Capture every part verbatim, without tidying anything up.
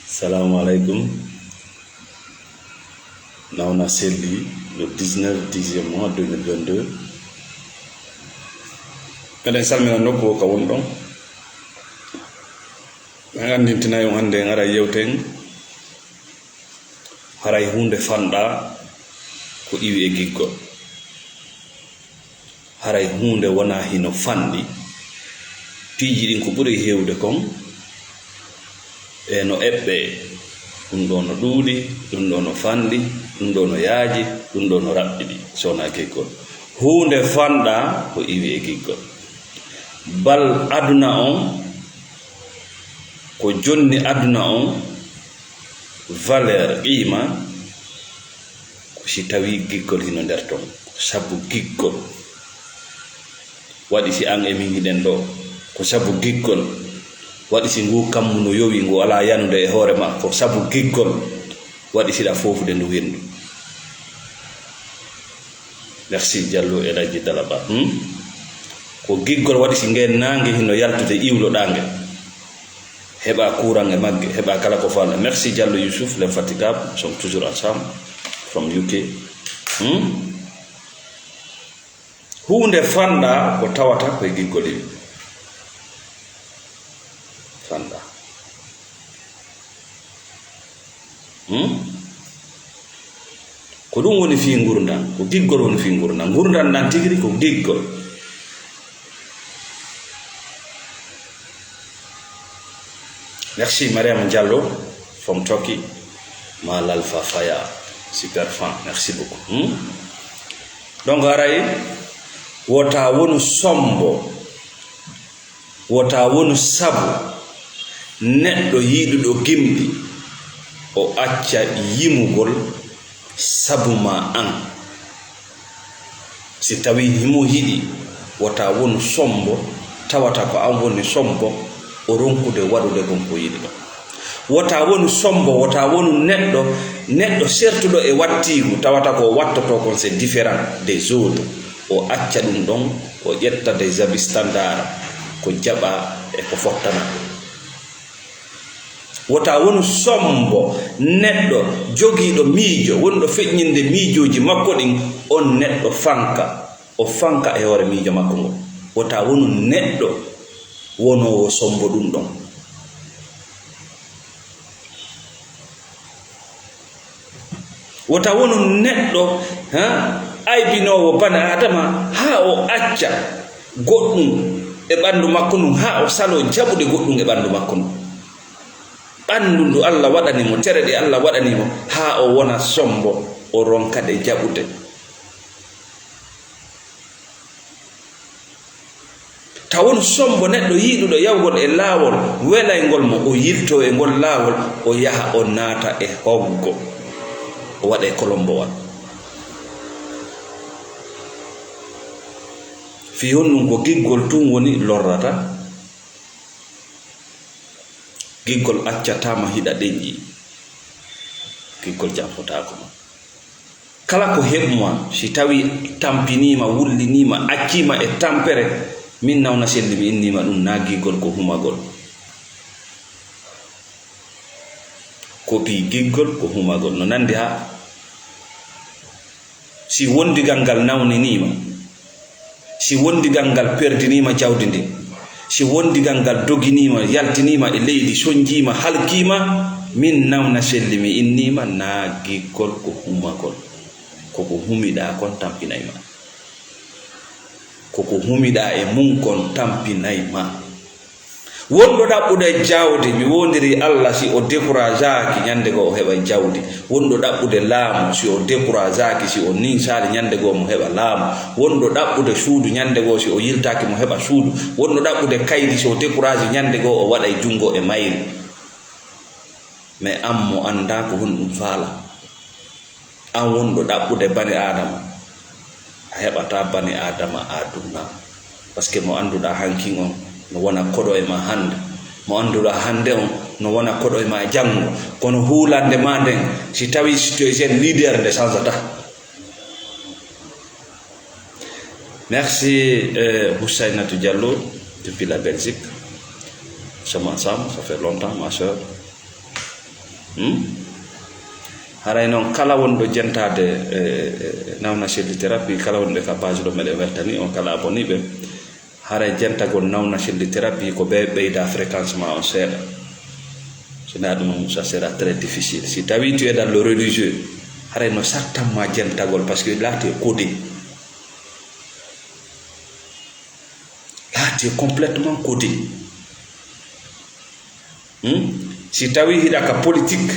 Salamu alaikum. Nawna selli le dix-neuf dixième mois deux mille vingt-deux. Eɗen salmina nokku o ka woni ɗon. En anndintinay on hannde en ara yewten haray huunde fanɗa ko iwi e giggol. Haray huunde wonaa hino fanɗi. Piiji ɗin ko ɓuri heewde kon e no eɓɓe. Ɗum ɗo no ɗuuɗi, ɗum ɗo no fanɗi, ɗum ɗo no yaaji, ɗum ɗo no raɓɓiɗi. So wonaa giggol. Huunde fanɗa ko iwi e giggol. Bal aduna on, ko jonni aduna on, valeur, qiima, ko si tawii giggol hino nder ton. Ko sabu giggol waɗi si an e min hiɗen ɗo. Ko sabu giggol waɗi si ngu kammu no yowi, ngu alaa yanude e hoore ma. Ko sabu giggol waɗi siɗa foofude ndu winndu. Merci Diallo El Hadji Dalaba. Hmm? Ko giggol waɗi si ngeen naange hino yaltude iwloɗaa nge. Heɓa courant e magge, heɓa kala ko faala. Merci Diallo Youssouf, l'infatigable, nous sommes toujours ensemble, from U K. Hmm? Huunde fanɗa ko tawata koye giggol iwi. Fanɗa. Hmm? Ko ɗum woni fii ngurndan, ko giggol woni fii ngurndan. Ngurndan ɗan tigi ko giggol. Merci Mariam Diallo from Turkey. Malal Fafaya, super fan, merci beaucoup. Hmm? Donc, haray, wota wonu sombo. Wota wonu sabu neɗɗo yiɗuɗo gimɗi, o acca yimugol sabu ma an. Si tawii himo yiɗi, wota wonu sombo, tawata ko an woni sombo, o ronkude waɗude kon ko yiɗi ɗon. Wota wonu sombo, wota wonu neɗɗo, neɗɗo sertuɗo e wattiigu, tawata ko o wattoto kon c'est différent des autres. O acca ɗum ɗon, o ƴetta des habits standards, ko jaɓa e ko fottana. Wota wonu sombo neɗɗo jogiiɗo miijo, wonɗo feƴƴinde miijooji makko ɗin, on neɗɗo fanka, o fanka e hoore miijo makko ngol. Wota wonu neɗɗo wonoowo sombo ɗum ɗon. Wota wonu neɗɗo, ha, aybinoowo bani Aadama, haa o acca goɗɗum e ɓanndu makko ndun, haa o saloo jaɓude goɗɗum e ɓanndu makko ndun. Ɓanndu ndu Allah waɗani mo, tere ɗe Allah waɗani mo, haa o wona sombo, o ronka ɗe jaɓude. Taw won sombo neɗɗo yiɗuɗo yahugol e laawol welayngol mo, o yiltoo e ngol laawol, o yaha o naata e hoggo, o waɗa e kolombowal. Fii honɗum? Ko giggol tun woni lorrata. Giggol accataama hiɗa ɗenƴi. Giggol janfotaako ma. Kala ko heɓuma, si tawii tampiniima, wulliniima, acciima e tampere, min nawna selli mi inniima ɗum naa giggol, ko humagol. Ko fii giggol, ko humagol. No nandi haa si wondigal ngal nawniniima, si wondigal ngal perdiniima jawdi ndin, si wondigal ngal doginiima, yaltiniima e leydi, sonjiima, halkiima, min nawna selli mi inniima naa giggol, ko humagol. Ko ko humiɗaa kon tampinay ma. Ko ko humiɗaa e mun kon tampinay ma. Wonɗo ɗaɓɓude jawdi, mi wondirii Allah, si o décourageaki, ñande goo o heɓay jawdi. Wonɗo ɗaɓɓude laamu, si o décourageaki, si o ninsaali, ñande goo mo heɓa laamu. Wonɗo ɗaɓɓude suudu, ñande goo si o yiltaaki mo heɓa suudu. Wonɗo ɗaɓɓude kaydi, si o décourage, ñande goo o waɗay junngo e mayri. Mais an mo anndaa ko honɗum faala. An wonɗo ɗaɓɓude bani Aadama, a heɓataa bani Aadama aduna. Parce que mo annduɗaa hankin on no wona koɗo e ma hannde. Mo annduɗaa hannde on no wona koɗo e ma janngo. Kono huulande ma nden, si tawii si to sen leader nde changeata. Merci, euh, Houssainatou Diallo, depuis la Belgique. Sama Sam, ça fait longtemps, ma sœur. Hmm? Haray noon kala wonɗo jentaade e, e, nawna selli thérapie, kala wonɓe ka page ɗo meɗen weltani on kala abonné ɓe. Haray jentagol nawna selli thérapie ko ɓe ɓeyda fréquence ma on seeɗa. Sina ɗum, ça sera très difficile. Si tawi tu es dans le religieux, haray no sattan ma jentagol parce que là tu es codé. Là tu es complètement codé. Hmm? Si tawi hiɗa ka politique,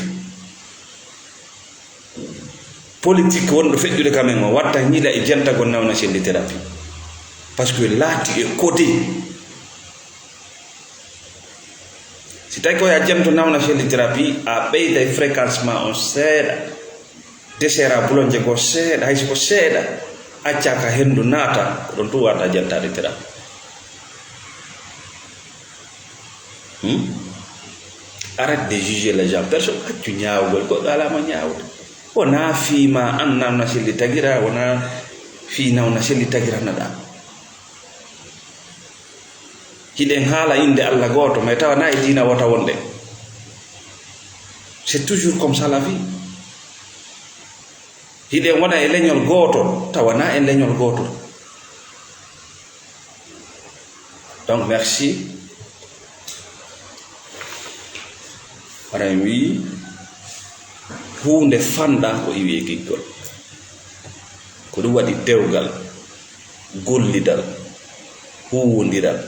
politique wonɗo feƴƴude ka men o, watta hiila e jentagol nawna selli thérapie. Parce que là tu es codé. Si tawi ko ya jento nawna selli thérapie, a ɓeyday fréquence ma on seeɗa. Desera bulonje goo seeɗa, hay si ko seeɗa, acca ka henndu naata, ko ɗon tun wata jentaade thérapie. Hmm? Arrête de juger les gens. Personne, accu ñaawugol, goɗɗo alaa ma ñaawude. Wonaa fii ma an nawna selli tagira, wonaa fii nawna selli tagira naɗa. Hiɗen haala innde Alla gooto, mais tawa na e diina wota wonde. C'est toujours comme ça la vie. Hiɗen wona e leñol gooto, tawa na en leñol gooto. Donc, merci. Hara en wii, huunde fanɗa ko iwi e giggol. Ko ɗum waɗi dewgal, gollidal, huuwondiral.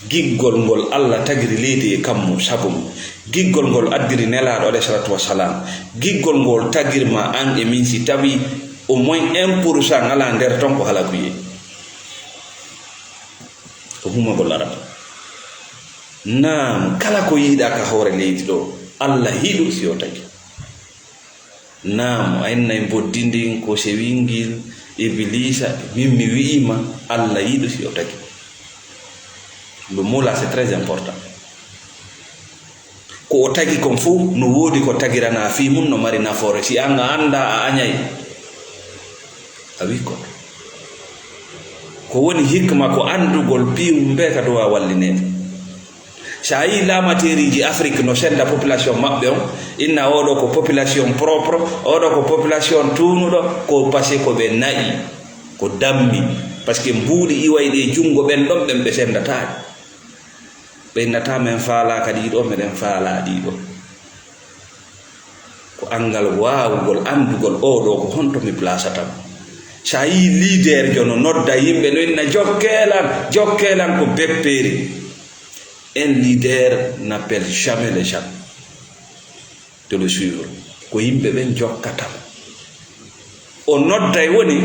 Giggol ngol Alla tagiri leydi e kammu sabu mum. Giggol ngol addiri Nelaaɗo alayhi salatu wassalam. Giggol ngol tagirma an e min si tawi au moins un pour cent alaa nder ton ko halakuyee. Ko humagol arata. Naam, kala ko yiɗa ka hoore leydi ɗo, Alla yiɗu si o tagi. Naam, a innay mboddi ndin, ko sewingil, Ibiliisa, min mi wi'ima, Alla yiɗu si o tagi. Le mot là, c'est très important. Ko o tagi kon fof, no woodi ko tagirana fii mum, no mari nafoore. Si an a annda, a añay, a wikkoto. Ko woni hikma ko anndugol piiwum ɓe ka duwa wallineede. So a yii laamateeriiji Afrik no sennda population maɓɓe on, inna oɗo ko population propre, oɗo ko population tuunuɗo, ko parce que ko ɓe na'i, ko dammi, parce que mbuuɗi iwayɗi e junngo ɓen ɗon ɓen ɓe senndataa. Ɓe innata men faalaaka ɗiɗo, meɗen faalaa ɗiɗo. Ko anngal waawugol anndugol oɗo ko honto mi plasata mo. So a yii leader jo no nodda yimɓe no inna jokkeelan, jokkeelan ko beppeeri. Un leader n'appelle jamais les gens de le suivre. Ko yimɓe ɓen jokkata mo. O nodday woni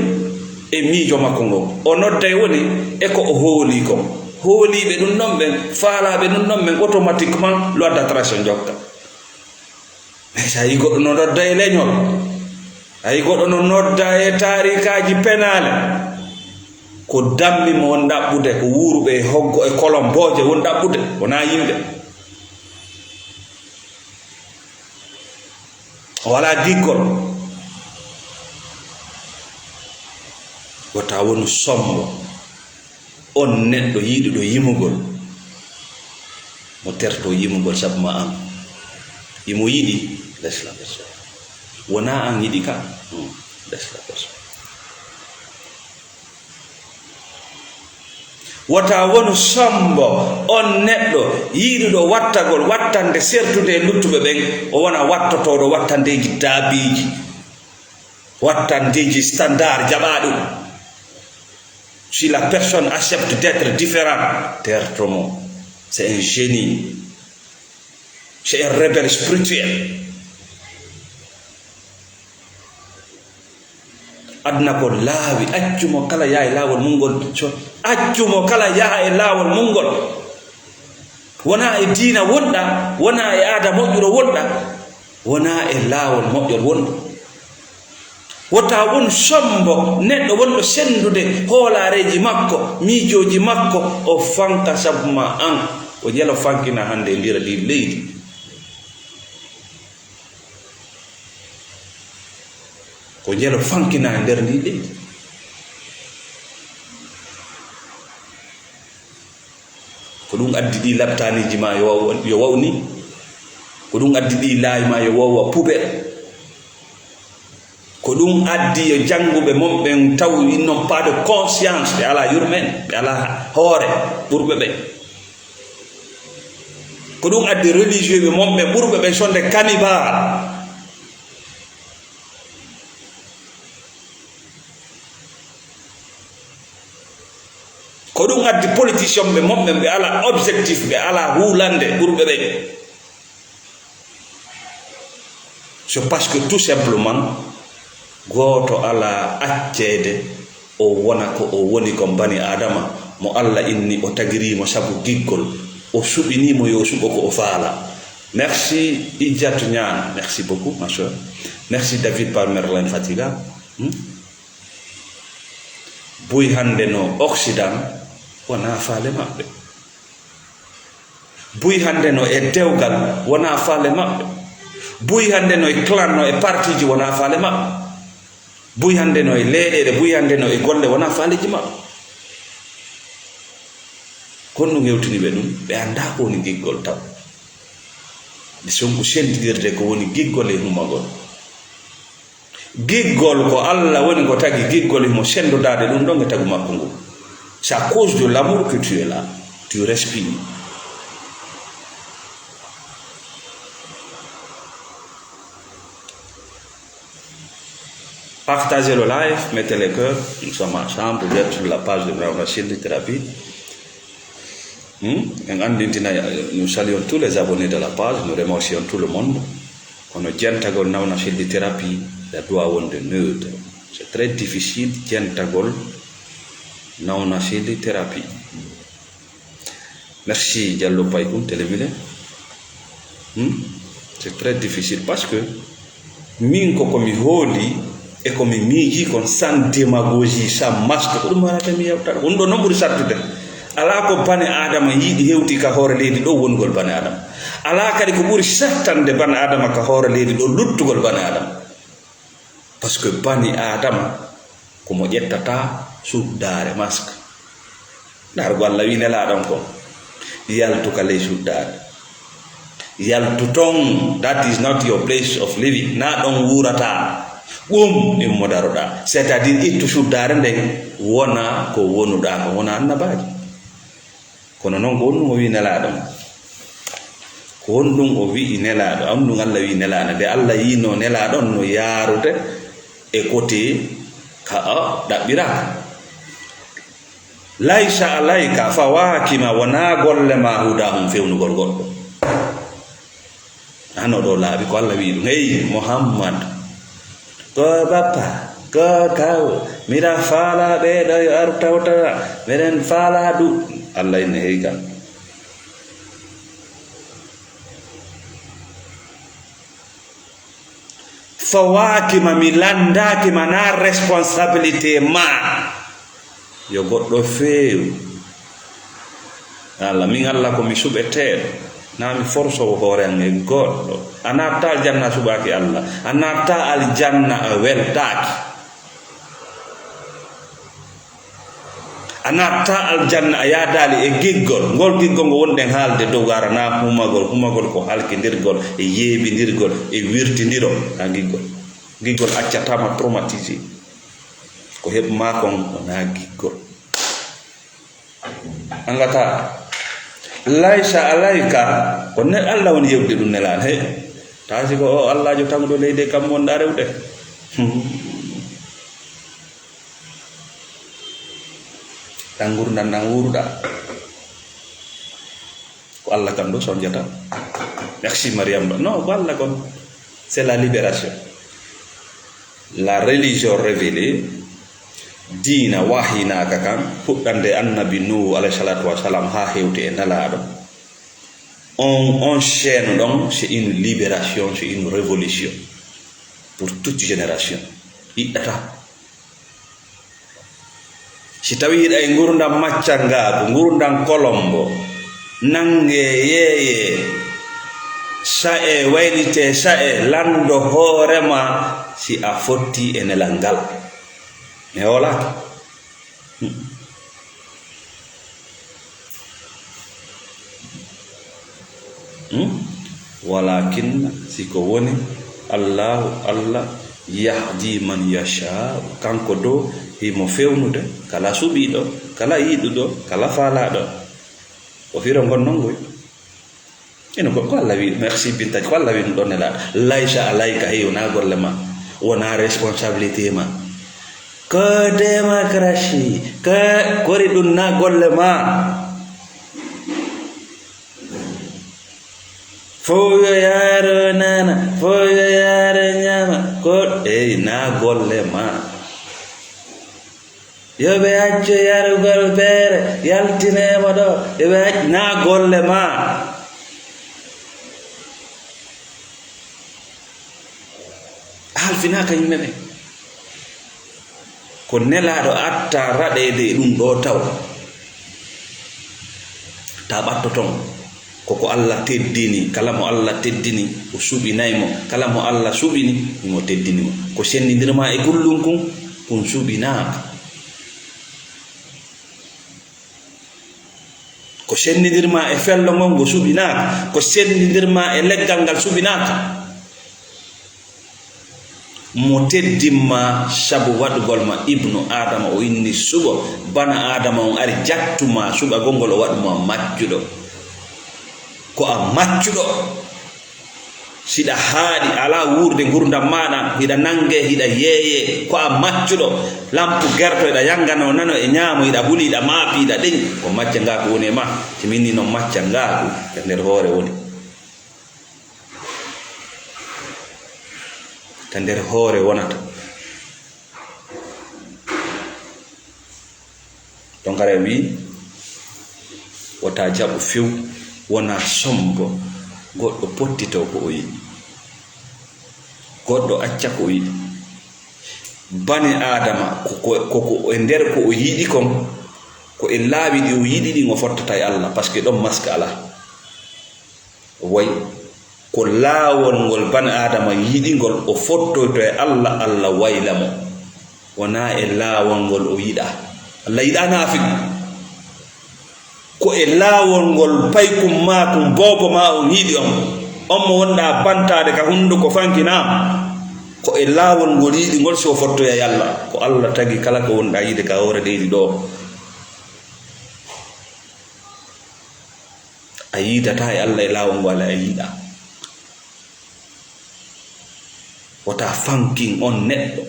e miijo makko ngon. O nodday woni e ko o hooli kon. Hooliiɓe ɗum ɗon ɓen, faalaaɓe ɗum ɗon ɓen, automatiquement, loi d'attraction jokka. Mais so a yii goɗɗo no nodda e leñol, a yii goɗɗo no nodda e taarikaaji penaale, ko dammi mo won ɗaɓɓude, ko wuuruɓe e hoggo e kolombooje won ɗaɓɓude, wonaa yimɓe. O alaa giggol. Wota wonu sombo. On neɗɗo yiɗuɗo yimugol, mo terto yimugol sabu ma an. Imo yiɗi, laisse la personne. Wona an yiɗi ka, hmm, laisse la personne. Wota wonu sombo on neɗɗo yiɗuɗo wattagol, wattande sertude e luttuɓe ɓen, o wona wattotooɗo wattandeeji daabiiji, wattandeeji standard jaɓaaɗo. Si la personne accepte d'être différente, terto mo. C'est un génie. C'est un rebelle spirituel. Aduna ko laawi, accu mo kala yaha e laawol mum ngol. So, accu mo kala yaha e laawol mum ngol. Wona e diina wonɗa, wona e aada moƴƴuɗo wonɗa, wona e laawol moƴƴol wonɗa. Wota won sombo neɗɗo wonɗo senndude hoolaareeji makko, miijooji makko, o fanka sabu ma an. Ko njelo fankina hannde e ndira ndi leydi. Ko njelo fankina e nder ndi leydi. Ko ɗum addi ɗi laptaniiji ma yo waw-, yo wawni. Ko ɗum addi ɗi laawi ma yo wowwa poubelle. Ko ɗum addi yo jannguɓe mon ɓen taw ils n'ont pas de conscience, ɓe alaa yurmeen, ɓe alaa hoore ɓurɓe ɓe. Ko ɗum addi religieux ɓe mon ɓe ɓurɓe ɓe sonde cannibal. Ko ɗum addi politicien ɓe mon ɓe, ɓe alaa objectif, ɓe alaa huulande ɓurɓe ɓe. C'est parce que tout simplement, gooto alaa acceede o wona ko o woni kon bani Aadama, mo Alla inni o tagirii mo sabu giggol, o suɓinii mo yo o suɓo ko o faala. Merci Ijjatu Ñaan, merci beaucoup ma sœur. Merci David par Merlin Fatiga. Hmm? Buy hannde no Occident, wonaa faale maɓɓe. Buy hannde no e dewgal, wonaa faale maɓɓe. Buy hannde no e clan, no e partiiji, wonaa faale maɓɓe. Buy hannde no e leyɗeele, buy hannde no e golle, wonaa faaleeji maɓɓe. Ko honɗum hewtini ɓe ɗum? Ɓe anndaa ko woni giggol taw. Ɓe sonku sentindirde ko woni giggol e humagol. Giggol ko Alla woni ko tagi giggol, himo senndodaade ɗum ɗon e tagu makko ngu. C'est à cause de l'amour que tu es là. Tu respires. Partagez le live, mettez les cœurs. Nous sommes ensemble, vous êtes sur la page de Maïmouna Chine Littérature. Hmm? En anndintinay, nous saluons tous les abonnés de la page, nous remercions tout le monde. Kono jentagol Nawna Selli Thérapie, da doit wonde neutre. C'est très difficile jentagol Nawna Selli Thérapie. Merci Diallo Paykun Télémilé. Hmm? C'est très difficile parce que min ko ko mi hooli e ko mi miijii kon, sans démagogie, sans masque, ko ɗum haɗata mi yewtata. Ɗum ɗo noon ɓuri sattude. Alaa ko bane Aadama yiɗi hewti ka hoore leydi ɗo wonugol bane Aadama. Alaa kadi ko ɓuri sattande bane Aadama ka hoore leydi ɗo luttugol bane Aadama. Parce que bani Aadama ko mo ƴettata suddaare, masque. Ndaar ko Alla wi nelaaɗo on kon. Yaltu ka ley suddaare. Yaltu ton, that is not your place of living. Na ɗon wuurataa. Ɗum immo daroɗaa. C'est-à-dire ittu suddaare nden, wona ko wonuɗaa, ko wona annabaajo. Kono noon, ko honɗum o wi'i nelaaɗo on? Ko honɗum o wi'i nelaaɗo? Honɗum Alla wi'i nelaaɗo? Nde Alla yi'inoo nelaaɗo on no yaarude e côté ka o ɗaɓɓiraaka. "Laysa alayka fawaakima", wonaa golle maa hudaahum fewnugol goɗɗo. An oɗo laaɓi ko Alla wi'i ɗum. Hey, Muhammad, ko bappa, ko kaw, miɗa faala ɓee ɗo yo aru tawta, miɗen faala du. Alla inne hey kan. Fawaakima, mi lanndaaki ma, na responsabilité ma. Yo goɗɗo feew. Alla, min Alla ko mi suɓeteeɗo. Na mi forsowo hoore an e goɗɗo. A naattaa aljanna a suɓaaki Alla. A naattaa aljanna a weltaaki. A naattaa aljanna a yaadaali e giggol. Ngol giggol ngo wonɗen haalde dow ara na humagol. Humagol ko halkindirgol e yeebindirgol e wirtindiro. Na giggol. Giggol accataa ma traumatisé. Ko heɓ maa kon wonaa giggol. Angata. Laysa alayka, ko ne Alla woni yewde ɗum nelaani. He, taasi ko o Allaajo taguɗo leydi e kammu wonɗaa rewde. Hmm. Ɗan ngurndan ɗan wuuruɗaa. Ko Alla kan ɗo sonjata. Merci Mariam Ba. Non, ko Alla kon. C'est la libération. La religion révélée, diina wahyinaaka kan, fuɗɗande annabi Nuhu alayhi salatu wa salam haa hewti e nelaaɗo. On, on chaîne ɗon, c'est une libération, c'est une révolution pour toute génération. Hiɗɗata. Si tawii hiɗa e ngurndan maccangaaku, ngurndan kolombo, nanngee, yeeyee, sa'ee, waylitee, sa'ee, lanndo hoore maa si a fottii e nelal ngal. Mi hoolaaki. Hmm. Hmm? Walakin, si ko woni, Allahu, Allah, yahdi man yasha, kanko do, himo fewnude, kala suɓiiɗo, kala yiɗuɗo, kala faalaaɗo. O firo ngon non ngoy. Ino ko, ko Allah wi, merci Binta, ko Allah wi ɗum ɗon nelaaɗo. Laysa alayka, hey, wonaa golle ma. Wonaa responsabilité ma. Ko démocratie, ko, kori ɗum na golle ma. Fof yo yaaro nana, fof yo yaaro ñaama, ko, ey, na golle ma. Yo ɓe accu yarugol beere, yaltinee mo ɗo, yo ɓe accu, na golle ma. A halfinaaka yimɓe ɓe. Ko nelaaɗo atta raɗeede e ɗum ɗo taw. Ta ɓatto toon. Ko ko Allah teddini. Kala mo Allah teddini, o suɓinay mo. Kala mo Allah suɓini, himo teddini mo. Ko senndindir ma e gullunkun, kun suɓinaaka. Ko senndindir ma e fello ngon, ngo suɓinaaka. Ko senndindir ma e leggal ngal suɓinaaka. Mo teddin ma sabu waɗugol ma ibnu Aadama, o inni suɓo, bana Aadama on ari jattu ma suɓagol ngol, o waɗu ma maccuɗo. Ko a maccuɗo. Siɗa haaɗi, alaa wuurde ngurdam maaɗa, hiɗa nangee, hiɗa yeeyee, ko a maccuɗo. Lampu gerto, hiɗa yangano nano e ñaamo, hiɗa huli, hiɗa maapi, hiɗa ɗeŋi. Ko maccangaaku woni e ma. Si min ni non maccangaaku, ka nder hoore woni. Ka nder hoore wonata. Tonkara wi'i, wota jaɓu few, wona sombo, goɗɗo pottito ko o yiɗi. Goɗɗo acca ko o yiɗi. Bani Aadama, ko, ko, ko, ko e nder ko o yiɗi kon, ko e laawi ɗi o yiɗi ɗin o fottata e Allah, parce que ɗon maska alaa. Way ko laawol ngol bani Aadama yiɗi ngol, o fottoyto e Allah, Allah wayla mo. Wonaa e laawol ngol o yiɗaa. Allah yiɗaa naafiq. Ko e laawol ngol paykun maakun boobo maa on yiɗi on. On mo wonɗaa bantaade ka hunduko fankinaa. Ko e laawol ngol yiɗi ngol si o fottoya e Allah. Ko Allah tagi kala ko wonɗaa yiɗde ka hoore leydi ɗoo. A yiidataa e Allah e laawol ngol a yiɗaa. Wota fankin on neɗɗo.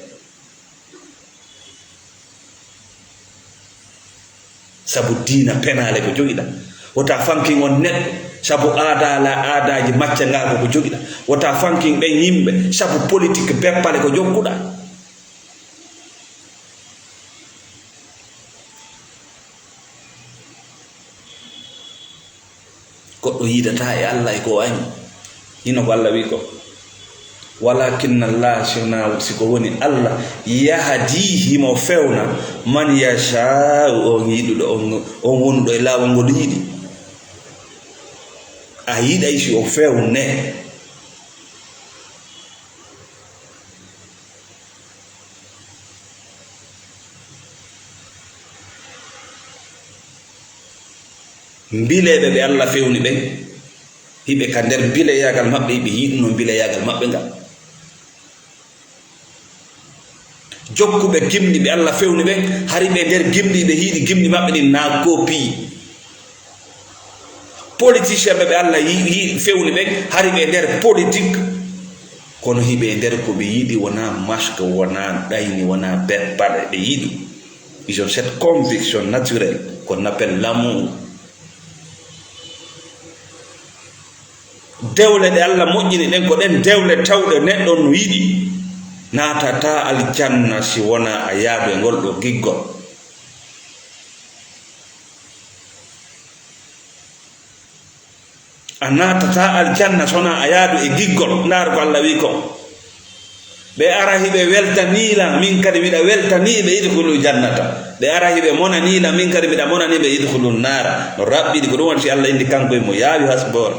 Sabu diina penaale ko jogiɗaa. Wota fankin on neɗɗo. Sabu aadaala, aadaaji maccangaaku ko jogiɗaa. Wota fankin ɓen yimɓe. Sabu politik beppale ko jokkuɗaa. Goɗɗo yiidataa e Allah e ko o añi. Hino ko Allah wi'i ko, walakinna Allah, si wonaa, si ko woni Allah, yahdi, himo fewna, man yashaa'u, on yiɗuɗo, on, on wonɗo e laawol ngol yiɗi. A yiɗay si o fewne. Mbileeɓe ɓe Allah fewni ɓen, hiɓe ka nder mbileyaagal maɓɓe, hiɓe yiɗuno mbileyaagal maɓɓe ngal. Jokkuɓe gimɗi ɓe Allah fewni ɓen, hari ɓe nder gimɗi ɓe yiɗi gimɗi maɓɓe ɗin na kopi. Politicien ɓe ɓe Allah yi, yi fewni ɓen, hari ɓe nder politique. Kono hiɓe nder ko ɓe yiɗi wona masque, wona ɗayni, wona beppale ɓe yiɗi. Ils ont cette conviction naturelle qu'on appelle l'amour. Dewle ɗe Allah moƴƴini ɗen, ko ɗen dewle tawɗe neɗɗo no yiɗi, naatata aljanna si wona a yaadu e ngol ɗo giggol. A naatata aljanna so wona a yaadu e giggol. Ndaaru ko Allah wi'i kon. Ɓe ara hiɓe weltanii lan, min kadi miɗa weltanii ɓe, idkhulu jannata. Ɓe ara hiɓe monanii lan, min kadi miɗa monanii ɓe, idkhulu naara. No raɓɓiɗi ko ɗum woni si Allah indi kanko e mo yaawi hasboore.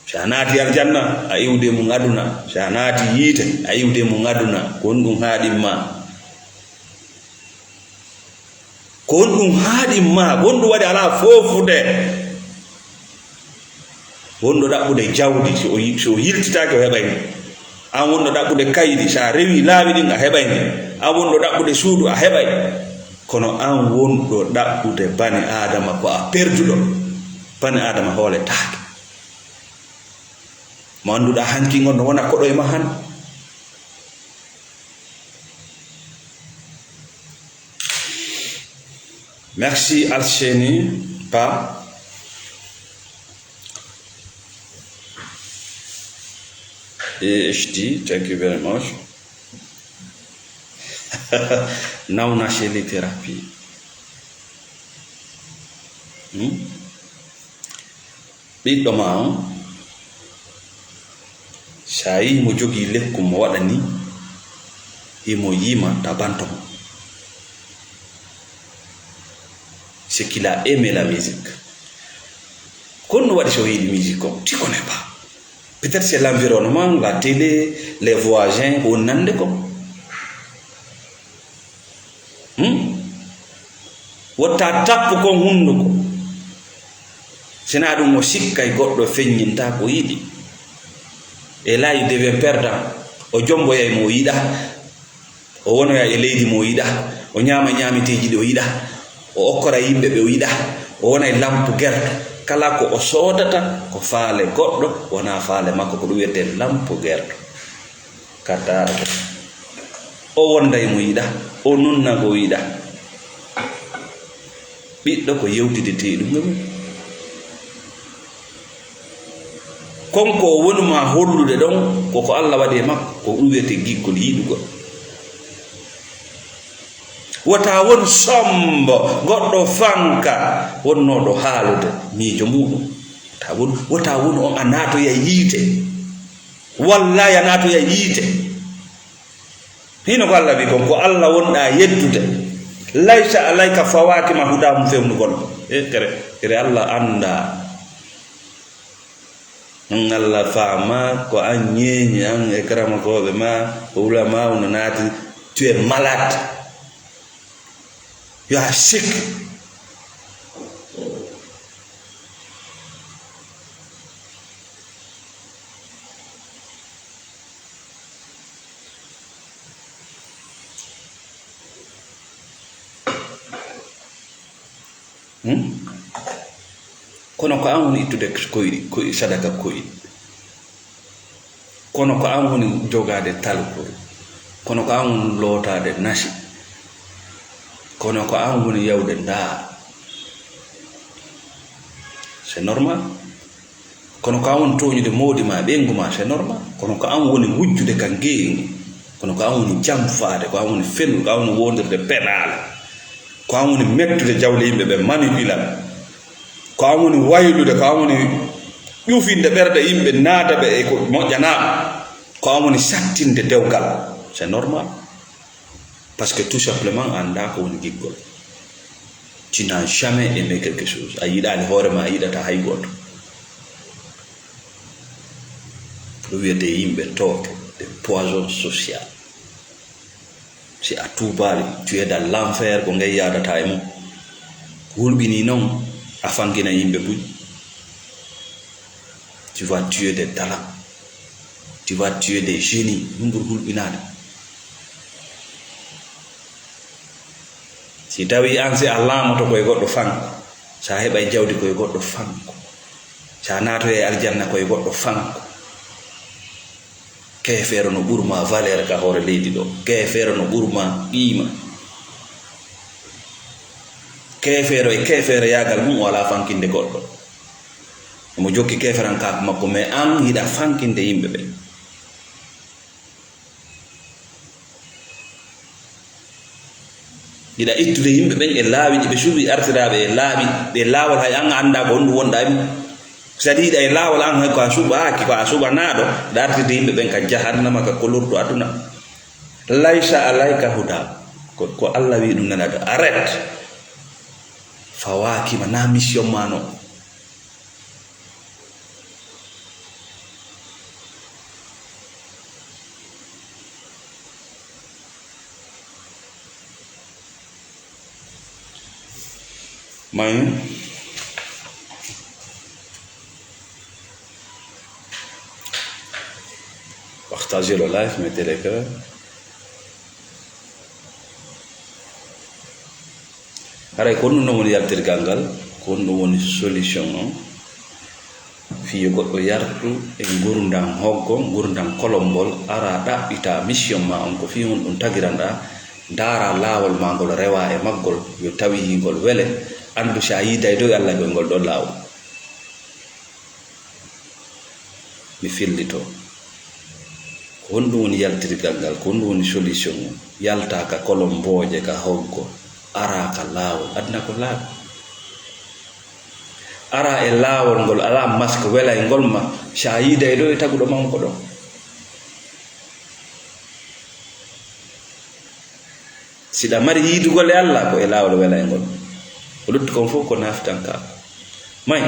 Si a naati aljanna, a iwde mum aduna. Si a naati yiite, a iwde mum aduna. Ko honɗum haaɗi ma? Ko honɗum haaɗi ma? Honɗum waɗi alaa foofude? Wonɗo ɗaɓɓude jawdi, si o yi-, si o yiltitaaki, o heɓay ndi. Aan wonɗo ɗaɓɓude kaydi, so a rewii laawi ɗin, a heɓay ndi. Aan wonɗo ɗaɓɓude suudu, a heɓay. Kono aan wonɗo ɗaɓɓude bani Aadama, ko a perduɗo. Bani Aadama hooletaake. Mo annduɗaa hanki ngon no wona koɗo e ma han. Merci Alseni Pa. A H D, thank you very much. Nawna chez les thérapies. Hmm? Ɓiɗɗo ma on, so a yii mo jogii lekku mo waɗa ni, himo yima ta banto mo. C'est qu'il a aimé la musique. Kon no waɗi so o yiɗi musique on, tu connais pas. Peut-être c'est l'environnement, la télé, les voisins, ko woni nande ko. Hmm? Wotta tappu kon hunduko. Sina ɗum o sikkay goɗɗo feññinta ko yiɗi. Et là, il devient perdant. O jomboyay mo o yiɗa. O wonoya e leydi mo o yiɗa. O ñaama ñaameteeji ɗi o yiɗa. O okkora yimɓe ɓe o yiɗa. O wona e lampu gerto. Kala ko o soodata ko faale goɗɗo, wona faale makko, ko ɗum wiyetee lampu gerto. Kattaara ko o wonda e mo yiɗa, o nunna ko o yiɗa. Ɓiɗɗo ko yewtidetee ɗum ɗum. Kon ko o woni ma hollude ɗon, ko ko Alla waɗi e makko, ko ɗum wiyetee giggol yiɗugol. Wota won sombo, goɗɗo fanka, wonnooɗo haalude miijo muuɗum. Wota won, wota won on a naatoya yiite. Wallahi a naatoya yiite. Hino ko Alla wi kon, ko Alla wonɗa yeddude. Laysa alayka fawakima hudaahum fewnugol. E kere, kere Alla annda. An Alla faama ko an ñeeñi, an e karamakooɓe ma, ko ulama no naati, tu es malade. You are sick. Hmm? Kono ko an woni ittude koyɗi, koy-, sadaka koyɗi. Kono ko an woni jogaade talkuru. Kono ko an woni lootaade nasi. Kono ko an woni yawde ndaa. C'est normal. Kono ko an woni tooñude moodi ma, ɓeyngu ma, c'est normal. Kono ko an woni wujjude ka ngeeñu. Kono ko an woni jamfaade, ko an woni fenude, ko an woni wondirde penaale. Ko an woni mettude jawle yimɓe ɓe, manipulal. Ko an woni waylude, ko an woni ƴufinde ɓerɗe yimɓe, naata ɓe e ko moƴƴanaa. Ko an woni sattinde dewgal. C'est normal. Parce que tout simplement, a anndaa ko woni giggol. Tu n'as jamais aimé quelque chose. A yiɗaali hoore ma, a yiɗata hay gooto. Ɗum wiyetee yimɓe tooke, des poisons social. Si a tuubaali, tu es dans l'enfer, ko ngay yaadata e mum. Hulɓinii noon, a fankina yimɓe buy. Tu vas tuer des talents. Tu vas tuer des génies. Ɗum ɓuri hulɓinaade. Si tawii aan si a laamoto ko e goɗɗo fanko, so a heɓay jawdi ko e goɗɗo fanko, so a naatoyay aljanna ko e goɗɗo fanko, keefeero no ɓurma valeur ka hoore leydi ɗo, keefeero no ɓurma qiima. Keefeero e keefeero yaagal mum o alaa fankinde goɗɗo. Omo jokki keeferankaaku makko, mais aan hiɗa fankinde yimɓe ɓe. Hiɗa ittude yimɓe ɓen e laawi ɗi ɓe suɓi artiraaɓe e laawi, ɗe laawol hay aan a anndaa ko honɗum wonɗa e mum. Kadi hiɗa e laawol aan hay ko a suɓaaki, ko a suɓanaaɗo, hiɗa artirde yimɓe ɓen ka jahannama, ka kolortu aduna. Laysa alayka huda. Ko, ko Alla wi ɗum nanaɗo. Arrête. Fawaakima na mission ma non. Mai. Partager le live, mettez les cœurs. Haray ko honɗum ɗon woni yaltirgal ngal? Ko honɗum woni solution on? Fii yo goɗɗo yartu e ngurndan hoggo, ngurndan kolombol, ara ɗaɓɓita mission ma on, ko fii honɗum tagiranɗaa, ndaara laawol ma ngol, rewa e maggol, yo tawi hingol wele, anndu si a yiiday dow e Alla ko e ngol ɗon laawol. Mi fillito. Ko honɗum woni yaltirgal ngal? Ko honɗum woni solution on? Yaltaa ka kolombooje, ka hoggo, araa ka laawol. Aduna ko laaɓi. Araa e laawol ngol, alaa masque, welay ngol ma, si a yiiday ɗo e taguɗo ma on ko ɗo. Si ɗa mari yiidugol e Alla, ko e laawol welay ngol. Ko lutti kon fof ko naafitankaaku. Mai.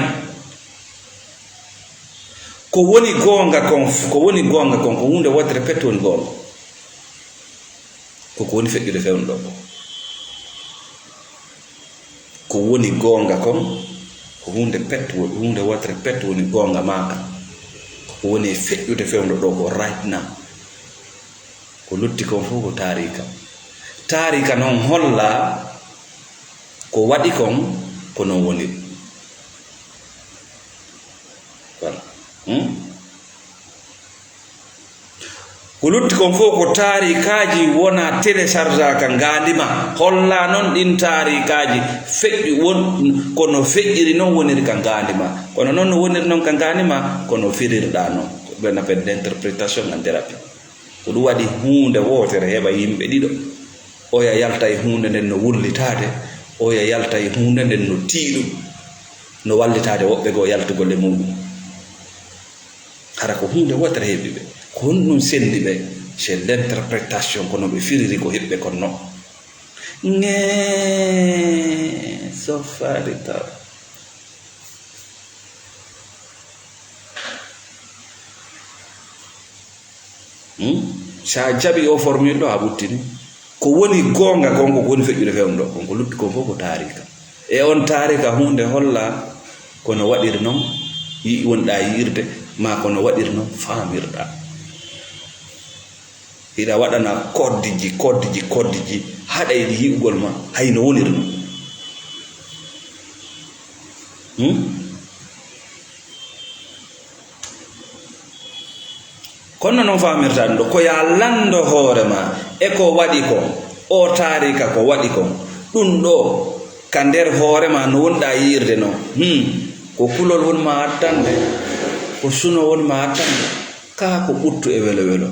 Ko woni goonga kon, ko woni goonga kon, ko huunde wootere pet woni goonga. Ko ko woni feƴƴude fewndo ɗo ko. Ko woni goonga kon, ko huunde pet wo-, huunde wootere pet woni goonga maa kan. Ko ko woni e feƴƴude fewndo ɗo ko right now. Ko lutti kon fof ko taariika. Taariika non holla ko waɗi kon, ko non woniri. Voilà. Hmm? Ko lutti kon fof ko taariikaaji wona télécharge ka ngaandi ma. Holla non ɗin taariikaaji feƴƴu won, ko no feƴƴiri non woniri ka ngaandi ma. Kono non no woniri non ka ngaandi ma, ko no firirɗaa non. Ko ɓe na ɓe interprétation en thérapie. Ko ɗum waɗi huunde wootere heɓa yimɓe ɗiɗo. Oya yalta e huunde nden no wullitaade, oya yalta e huunde nden no tiiɗum, no wallitaade woɓɓe goo yaltugol e muuɗum. Hara ko huunde wootere heɓi ɓe. Ko honɗum senndi ɓe? C'est l'interprétation, ko no ɓe firiri ko heɓi ɓe kon non. Ngee, so faali taw. Hmm? Si a jaɓi o formule ɗo, a ɓuttini. Ko woni goonga kon, ko woni feƴƴude fewndo kon, ko lutti kon fof ko taariika. E on taariika huunde holla ko no waɗiri non, yi-, wonɗaa yi'irde, maa ko no waɗiri non faamirɗaa. Hiɗa waɗana koddiji, koddiji, koddiji, haɗa e ɗi yi'ugol ma, hay no woniri non. Hmm? Kono non faamirta ɗum ɗo, ko yaa lanndo hoore ma e ko waɗi kon, o taariika ko waɗi kon. Ɗum ɗo, ka nder hoore ma no wonɗaa yi'irde non. Hmm, ko kulol woni ma attande, ko suno woni ma attande, kaa ko ɓuttu e welo welo.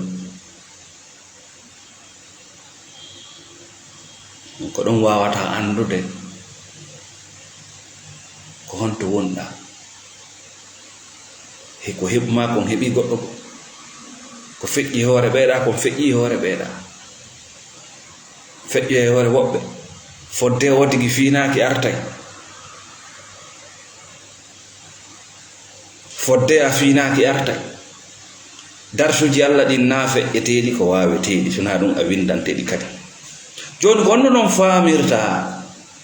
Ko ɗum waawataa anndude ko honto wonɗaa. He ko heɓu maa kon heɓii goɗɗo goo. Ko feƴƴi hoore ɓeeɗaa kon feƴƴii hoore ɓeeɗaa. Feƴƴo e hoore woɓɓe. Fodde o tigi fiinaaki artay. Fodde a fiinaaki arta. Darsuuji Alla ɗin naa feƴƴeteeɗi ko waaweteeɗi, so naa ɗum a winndante ɗi kadi. Jooni ko honno non faamirta,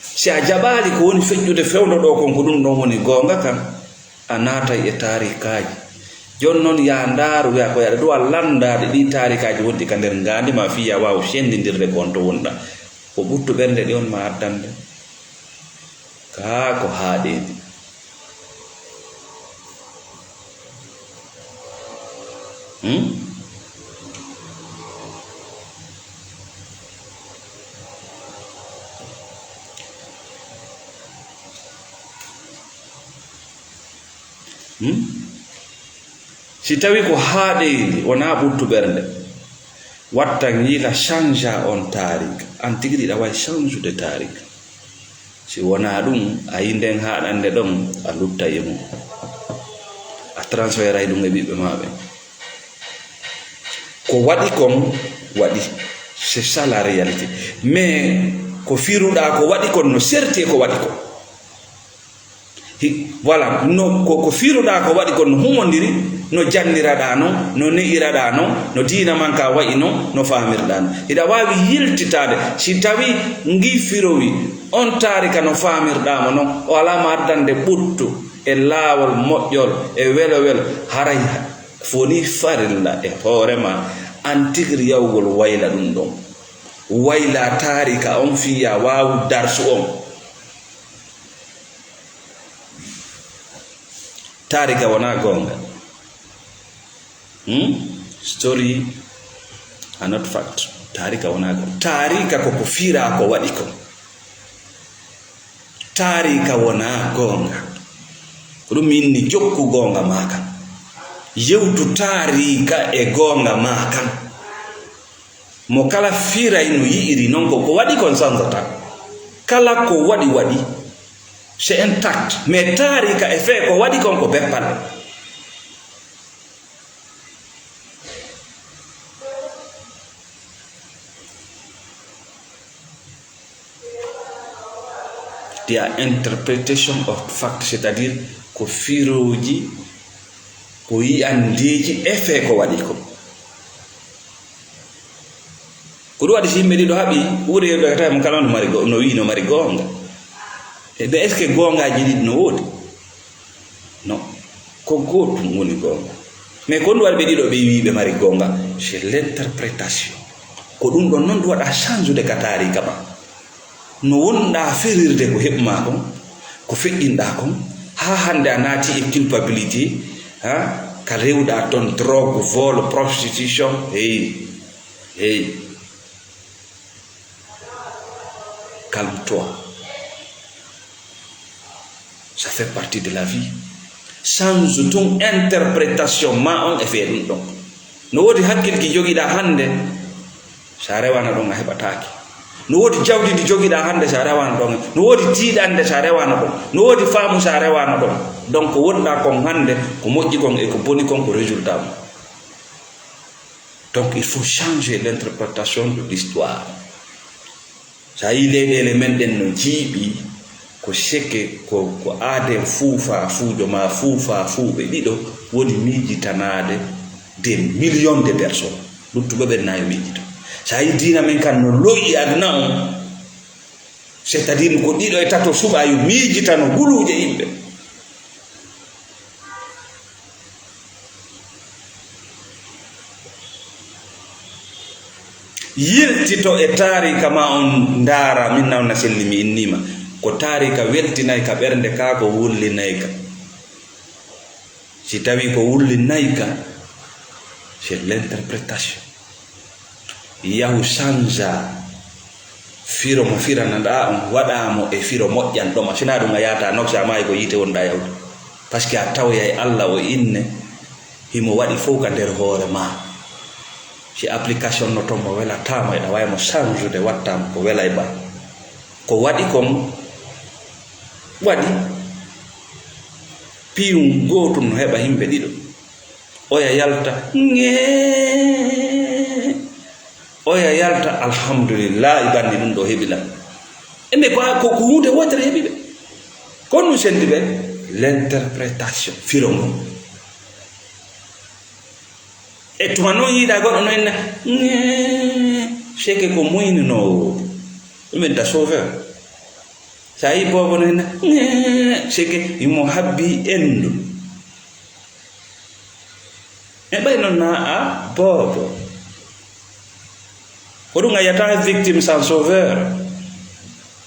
si a jaɓaali ko woni feƴƴude fewndo ɗo kon, ko ɗum ɗon woni goonga kan, a naatay e taariikaaji. Jooni non yaa ndaaru, yaa ko yaɗa ɗum a lanndaade ɗi taariikaaji wonɗi ka nder ngaandi ma fii yaa waawu senndindirde ko honto wonɗaa. Ko ɓuttu ɓernde ɗi on ma addande. Kaa ko haaɗeendi. Hmm? Hmm? Si tawi ko haaɗeendi, wonaa ɓuttu ɓernde, wattan yiila change on taariika. An tigi ɗiɗa wawi change de taariika. Si wonaa ɗum, a yi nden haaɗande ɗon, a luttay e mum. A transferay ɗum e ɓiɓɓe maa ɓen. Ko waɗi kon, waɗi. C'est ça la réalité. Mais ko firuɗaa ko waɗi kon no serti e ko waɗi kon. Hi-, voilà, no ko, ko fiiruɗaa ko waɗi kon no humondiri, no janniraɗaa non, no ne'iraɗaa non, no diina man ka wa'i non, no faamirɗaa non. Hiɗa waawi yiltitaade, si tawii ngii firowi on taarika no faamirɗaa mo non, o alaa ma addande ɓuttu e laawol moƴƴol e welo welo, haray foni farilla e hoore ma, an tigiri yawgol wayla ɗum ɗon. Wayla taarika on fii ya waawu darsu on. Taarika wonaa goonga. Hmm? Story are not fact. Taarika wonaa goonga. Taarika ko ko fiiraa ko waɗi ko. Taarika wonaa goonga. Ko ɗum mi inni jokku goonga maa kan. Yewtu taarika e goonga maa kan. Mo kala fiiray no yi'iri non ko, ko waɗi kon sanzata. Kala ko waɗi waɗi. C'est intact. Mais taarika e fee ko waɗi kon ko beppal. They are interpretation of fact, c'est-à-dire ko firooji, ko yi'andeeji e fee ko waɗi ko. Ko ɗum waɗi si yimɓe ɗiɗo haɓi, wuure ɓe kata mo kala no mari go-, no wi'i no mari goonga. E ɓe, est-ce que goongaaji ɗiɗi no woodi? Non. Ko gootum woni goonga. Mais ko ɗum waɗi ɓe ɗiɗo ɓe wi'i ɓe mari goonga? C'est l'interprétation. Ko ɗum ɗon non ɗum waɗa change de ka taarika ma. No wonɗaa ferirde ko heɓmaa kon, ko feƴƴinɗaa kon, haa hannde a naati e culpabilité, ha, ka rewɗaa ton drogue, vol, prostitution, hey, hey. Calme-toi. Ça fait partie de la vie. Change tun interprétation ma on e fee ɗum ɗon. No woodi hakkil ki jogiɗaa hannde, so a rewana ɗon a heɓataake. No woodi jawdi ndi jogiɗaa hannde, so a rewana ɗon. No woodi tiiɗande, so a rewana ɗon. No woodi faamu, so a rewana ɗon. Donc, wonɗaa kon hannde, ko moƴƴi kon e ko boni kon, ko résultat mum. Donc, il faut changer l'interprétation de l'histoire. So a yii leyɗeele men ɗen no jiiɓi, ko seke, ko, ko aaden fuufa fuujo maa fuufa fuuɓe ɗiɗo woni miijitanaade des millions de personnes. Luttuɓe ɓen na yo miijito. So a yii diina men kan no lo'i aduna on, c'est-à-dire ko ɗiɗo e tato suɓa yo miijitano guluuje yimɓe. Yiltito e taarika ma on ndaara, min na on na selli mi innii ma. Ko taarika weltinay ka ɓernde kaa ko wullinay ka. Si tawii ko wullinay ka, c'est l'interprétation. Yahu sanja firo mo firanaɗaa on, waɗaa mo e firo moƴƴanɗo ma. Sinaa ɗum a yaata noksa maayi ko yiite wonɗaa yahude. Parce que a tawoyay Alla o inne, himo waɗi fof ka nder hoore ma. Si application no toon mo welataa mo, eɗa waawi mo sanjude, watta mo ko welay ma. Ko waɗi kon, waɗi. Piyum gootun no heɓa himɓe ɗiɗo. Oya yalta, ŋee. Oya yalta, alhamdulillahi, banni ɗum ɗo heɓi lan. Ende ko, ko, ko huunde wootere heɓi ɓe. Kon ɗum sendi ɓe, l'interprétation, firo ngon. E tuma noon yiiɗa goɗɗo no inna, ŋee, seke ko muynunoowo. Ɗum en ta sauveur. Sa yi boobo no inna, ŋee, seke imo habbi endu. E ɓay noon na a boobo. Ko ɗum a yiyata victime sans sauveur.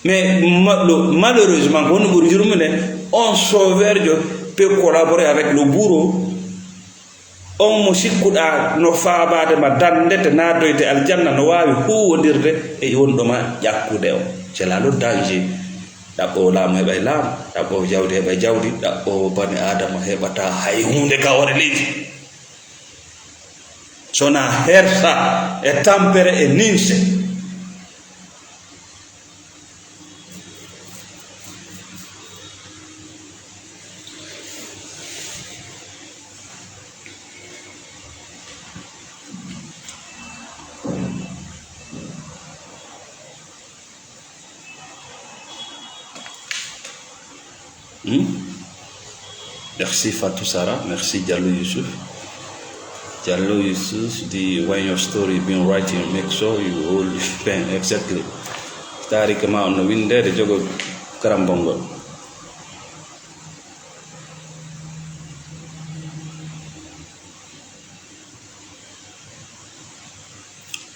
Mais ma-, le, malheureusement, ko honno ɓuri jurminde, on sauveur jo peut collaborer avec le bourreau. On mo sikkuɗaa no faabaade ma dannde te naatoyte aljanna, no waawi huuwondirde e wonɗo ma ƴakkude on. C'est là le danger. Ɗaɓɓoowo laamu heɓay laamu, ɗaɓɓoowo jawdi heɓay jawdi, ɗaɓɓoowo bani Aadama heɓataa hay huunde ka hoore leydi. Sona hersa e tampere e ninse. Hmm? Merci Fatou Sara, merci Diallo Youssouf. Diallo Youssouf, the when your story been writing, make sure you hold pen exactly. Taarika ma on no windeede, jogo karambol ngol.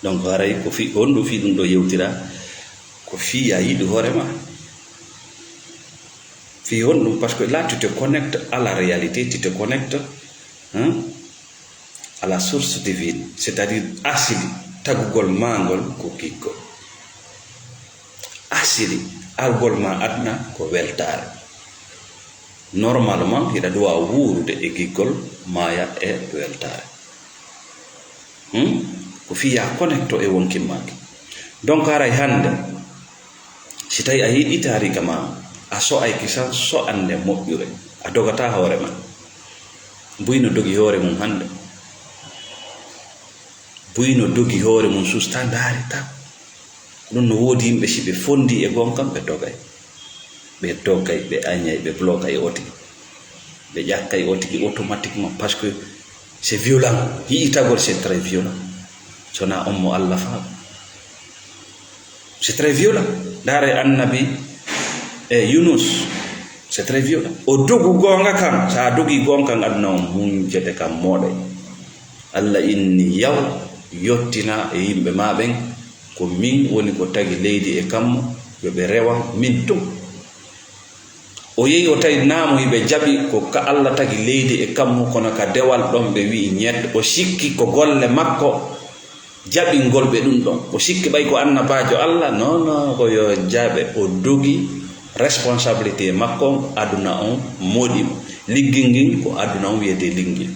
Donc, haray ko fi, honɗum fi ɗum ɗo yewtira? Ko fi a yiɗi hoore ma. Fi honɗum? Parce que là, tu te connectes à la réalité, tu te connectes, hein, à la source divine, c'est-à-dire asili tagugol ma ngol ko giggol. Asili argol ma aduna ko weltaare. Normalement, hiɗa duwa wuurude e giggol, maaya e weltaare. Hmm? Ko fiya connecto e wonkin maaki. Donc, haray hannde, si tawi a yiɗi taarika ma, a so'ay kisan so'ande moƴƴure, a dogata hoore ma. Buy no dogi hoore mum hannde. Buy no dogi hoore mum susta ndaari ta. Ko ɗum no woodi yimɓe, si ɓe fondi e gonka, ɓe dogay. Ɓe dogay, ɓe añay, ɓe blokay o tigi. Ɓe ƴakkay o tigi automatiquement, parce que c'est violent. Yi'itagol, c'est très violent. Sona on mo Allah faamu. C'est très violent. Ndaare annabi e Yunus, c'est très violent. O dogu goonga kan, sa dogi goonga kan, aduna on muñjete kan mooɗay. Allah inni, yaw, yottina e yimɓe ma ɓen, ko min woni ko tagi leydi e kammu, yo ɓe rewan min tun. O yehi, o tawi naamu hiɓe jaɓi ko ka Allah tagi leydi e kammu, kono ka dewal ɗon ɓe wi'i ñet. O sikki ko golle makko jaɓingol ɓe ɗum ɗon. O sikki ɓay ko annabaajo Allah, non, non, ko yo jaɓe. O dogi responsabilité makko on, aduna on moɗi mo. Liggil ngin ko aduna on wiyetee liggil.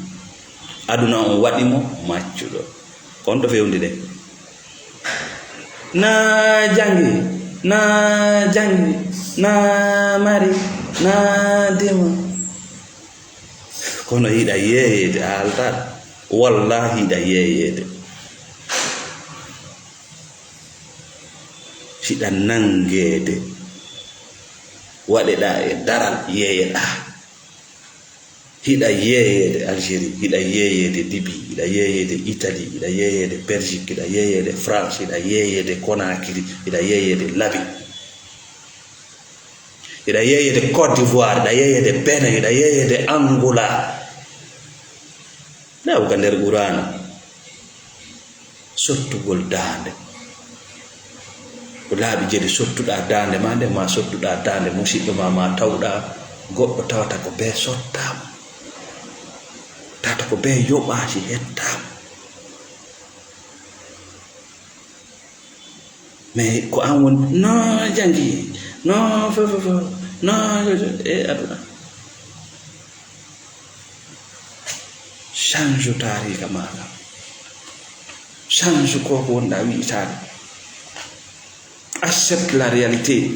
Aduna on waɗi mo maccuɗo. Ko on to fewndi de. Na jangi, na jangi, na mari, na dima. Kono hiɗa yeeyeede, a haltaɗo. Wallahi hiɗa yeeyeede. Hiɗa nangeede. Waɗeɗa e daral, yeeyeɗa. Hiɗa yeeyeede Algérie, hiɗa yeeyeede Libye, hiɗa yeeyeede Italie, hiɗa yeeyeede Belgique, hiɗa yeeyeede France, hiɗa yeeyeede Conakry, hiɗa yeeyeede Labi, hiɗa yeeyeede Côte d'Ivoire, hiɗa yeeyeede Benin, hiɗa yeeyeede Angola. Nde awga nder Qur'aana. Sottugol daande. Ko laabi jeɗi sottuɗaa daande ma nden, ma sottuɗaa daande musiɗɗo ma, ma tawɗaa goɗɗo tawata ko bee sottaama. Tawata ko bee yoɓaasi hettaama. Mais ko an woni, no janngi, no fo, fo, fo, no, e aduna. Change taariika maaɗa. Change ko ko wonɗa wi'itaade. Accepte la réalité.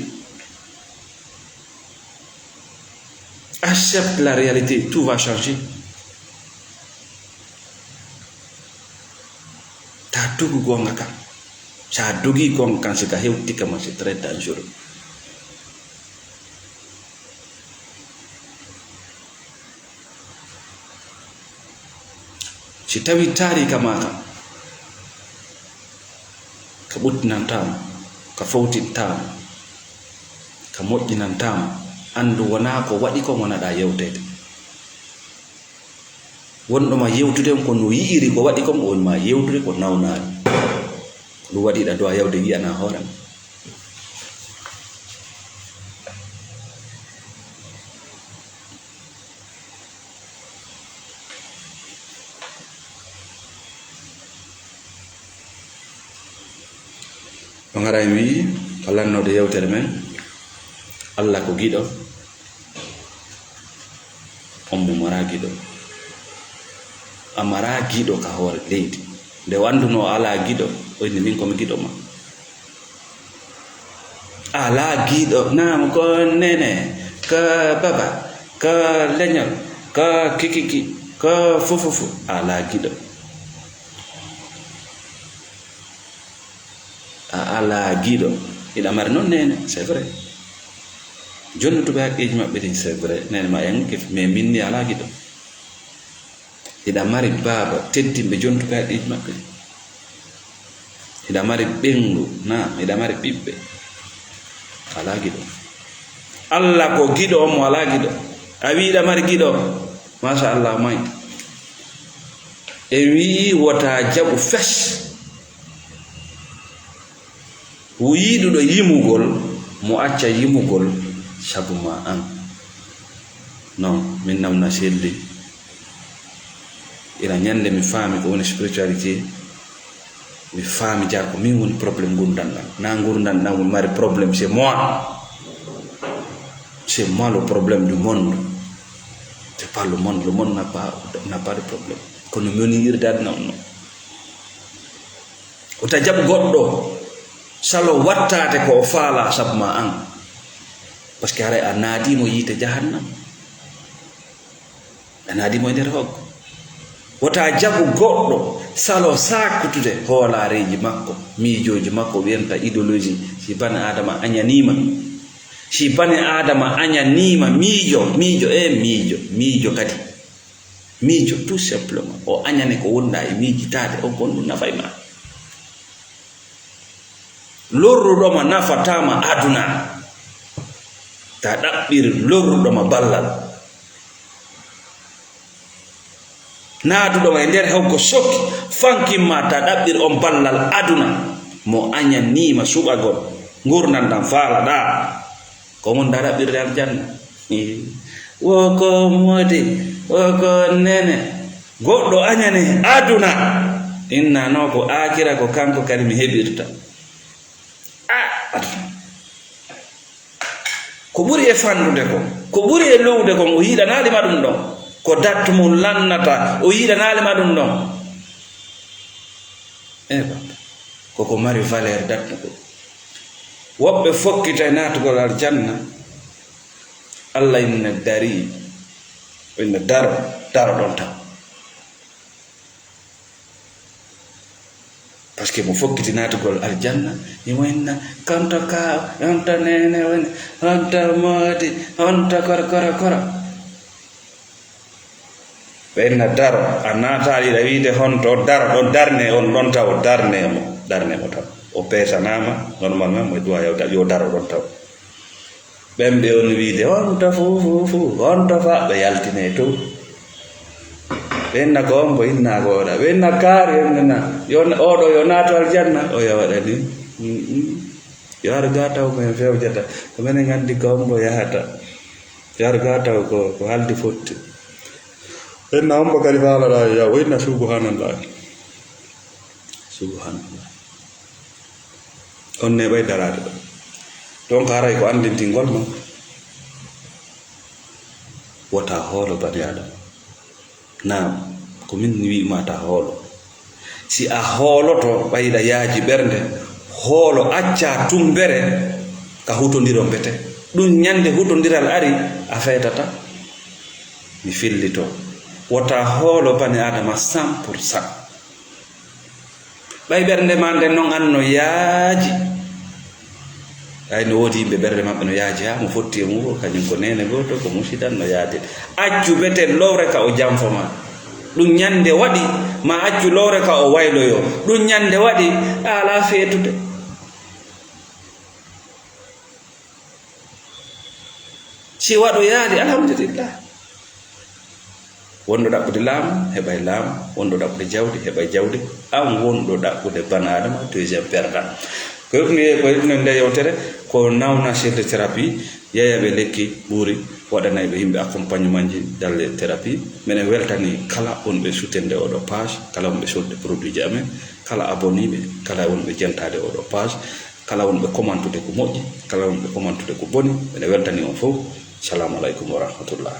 Accepte la réalité, tout va changer. Ta dogu goonga kan. Sa dogi goonga kan, si ka hewti ka ma, c'est très dangereux. Si tawi taariika ma kan, ka ɓuttinantaama, ka fowtintaama, ka moƴƴinantaama, anndu wonaa ko waɗi kon wonaɗaa yewteede. Wonɗo ma yewtude on ko no yi'iri ko waɗi kon, o woni ma yewtude ko nawnaari. Ko ɗum waɗi ɗa duwa yawde yi'ana hoore ma. On haray wi'i, ko lannoode yewtere men, Allah ko giɗo, on mo mara giɗo. A mara giɗo ka hoore leydi. Nde o annduno o alaa giɗo, o inni, "Min ko mi giɗo ma." Alaa giɗo, naam, ko nene, ko baba, ko leñol, ko kikiki, ko fufufu, alaa giɗo. A alaa giɗo. Hiɗa mari noon nene, c'est vrai. Jonnutuɓe haqqeeji maɓɓe ɗin, c'est vrai, nene ma yanke, mais min ni alaa giɗo. Hiɗa mari baaba teddinɓe jontuɓe haqqeeji maɓɓe. Hiɗa mari ɓeyngu, na, hiɗa mari ɓiɓɓe. Alaa giɗo. Alla ko giɗo on mo alaa giɗo. A wi'i hiɗa mari giɗo, masha Allah, may. E wi'i wota jaɓu fes. Wo yiɗuɗo yimugol, mo acca yimugol sabu ma an. Non, min namna selli. Ila ñande mi faami ko woni spiritualité, mi faami ja ko min woni problème ngurndan ɗan. Na ngurndan ɗan woni mari problème, c'est moi. C'est moi le problème du monde. C'est pas le monde. Le monde n'a pas, n'a pas de problème. Kono mi woni yirdaade non, non. Wota jaɓ goɗɗo salo wattaade ko o faalaa sabu ma an. Parce que haray a naadii mo yiite jahannam. A naadii mo e nder hoggo. Wota jaɓu goɗɗo salo saakutude hoolaareeji makko, miijooji makko, wiyanta idéologie. Si bani Aadama añaniima, si bani Aadama añaniima miijo, miijo, e miijo, miijo kadi. Miijo, tout simplement. O añane ko wonɗaa e miijitaade, on kon ɗum nafay ma. Lorruɗo ma nafataa ma aduna. Ta ɗaɓɓir lorruɗo ma ballal. Naaduɗo ma e nder hoggo sokki, fankin ma ta ɗaɓɓir on ballal aduna. Mo añaniima suɓagol, ngurndan ɗan faalaɗaa. Ko mun ɗaɓɓirde aljanna. Ii. Wo ko moodi, wo ko nene. Goɗɗo añani aduna. Inna no ko aakira ko kanko kadi mi heɓirta. Ah, aduna. Ko ɓuri e fanɗude kon, ko ɓuri e lowde kon, o yiɗanaali ma ɗum ɗon. Ko date mum lannata, o yiɗanaali ma ɗum ɗon. E ba, koko mari valeur date ko. Woɓɓe fokkita e naatugol aljanna, Allah inna darii, inna daro, daro ɗon tan. Parce que mo fokkiti naatugol aljanna, imo inna, "Kanto ka, onto nene woni, onto moodi, onto koro, koro, koro." Ɓe inna, "Daro, a naataali ɗa wiide honto, daro ɗon, darne on ɗon taw, darne mo, darne mo taw." O peesanaama, normalement, mo duwa yo, yo daro ɗon taw. Ɓen ɓe on wiide, "Honto fu, fu, fu, honto fa?" Ɓe yaltine to. Ɓe inna ko on mbo inna ko oɗa. Ɓe inna kaari, en nana, yo, oɗo yo naatu aljanna, o yo waɗa ni. Mm, mm. Yo ar ga taw ko en fewjata. Ko menen anndi ko on mbo yahata. Yo ar ga taw ko, ko haldi fotti. Ɓe inna on mbo kadi faalaɗa, ya, o inna subhanallah. Subhanallah. On neeɓay daraade ɗo. Donc haray ko anndintingol ma. Wota hoolo bani Adama. Naam, ko min wi'uma ta hoolo. Si a hooloto, ɓay ɗa yaaji ɓernde, hoolo, acca tumbere ka hutondiron bete. Ɗum ñande hutondiral ari, a feytata. Mi fillito. Wota hoolo bani Adama cent pour cent. Ɓay ɓernde ma nden non an no yaaji. Ay, no woodi yimɓe ɓernde maɓɓe no yaaji, haa mo fotti e muuro, kañum ko neene gooto, ko musidan no yaaji. Accu bete lowre ka o janfo ma. Ɗum ñande waɗi, ma accu lowre ka o wayloyo. Ɗum ñande waɗi, a alaa feetude. Si waɗoyaali, alhamdulillah. Wonɗo ɗaɓɓude laamu, heɓay laamu. Wonɗo ɗaɓɓude jawdi, heɓay jawdi. An wonɗo ɗaɓɓude bana Adama, deuxième perdant. Ko heɓnuyee, ko heɓnuyee nde yewtere, ko nawna chef de thérapie, yeeyaaɓe lekki ɓuuri, waɗanayɓe yimɓe accompagnement ji dalle thérapie. Minen weltanii kala wonɓe soutenir oɗo page, kala wonɓe sodde produit ji amen, kala abonniiɓe, kala wonɓe jentaade oɗo page, kala wonɓe commentude ko moƴƴi, kala wonɓe commentude ko boni, minen weltanii on fof. Salaamu aleykum wa rahmatullah.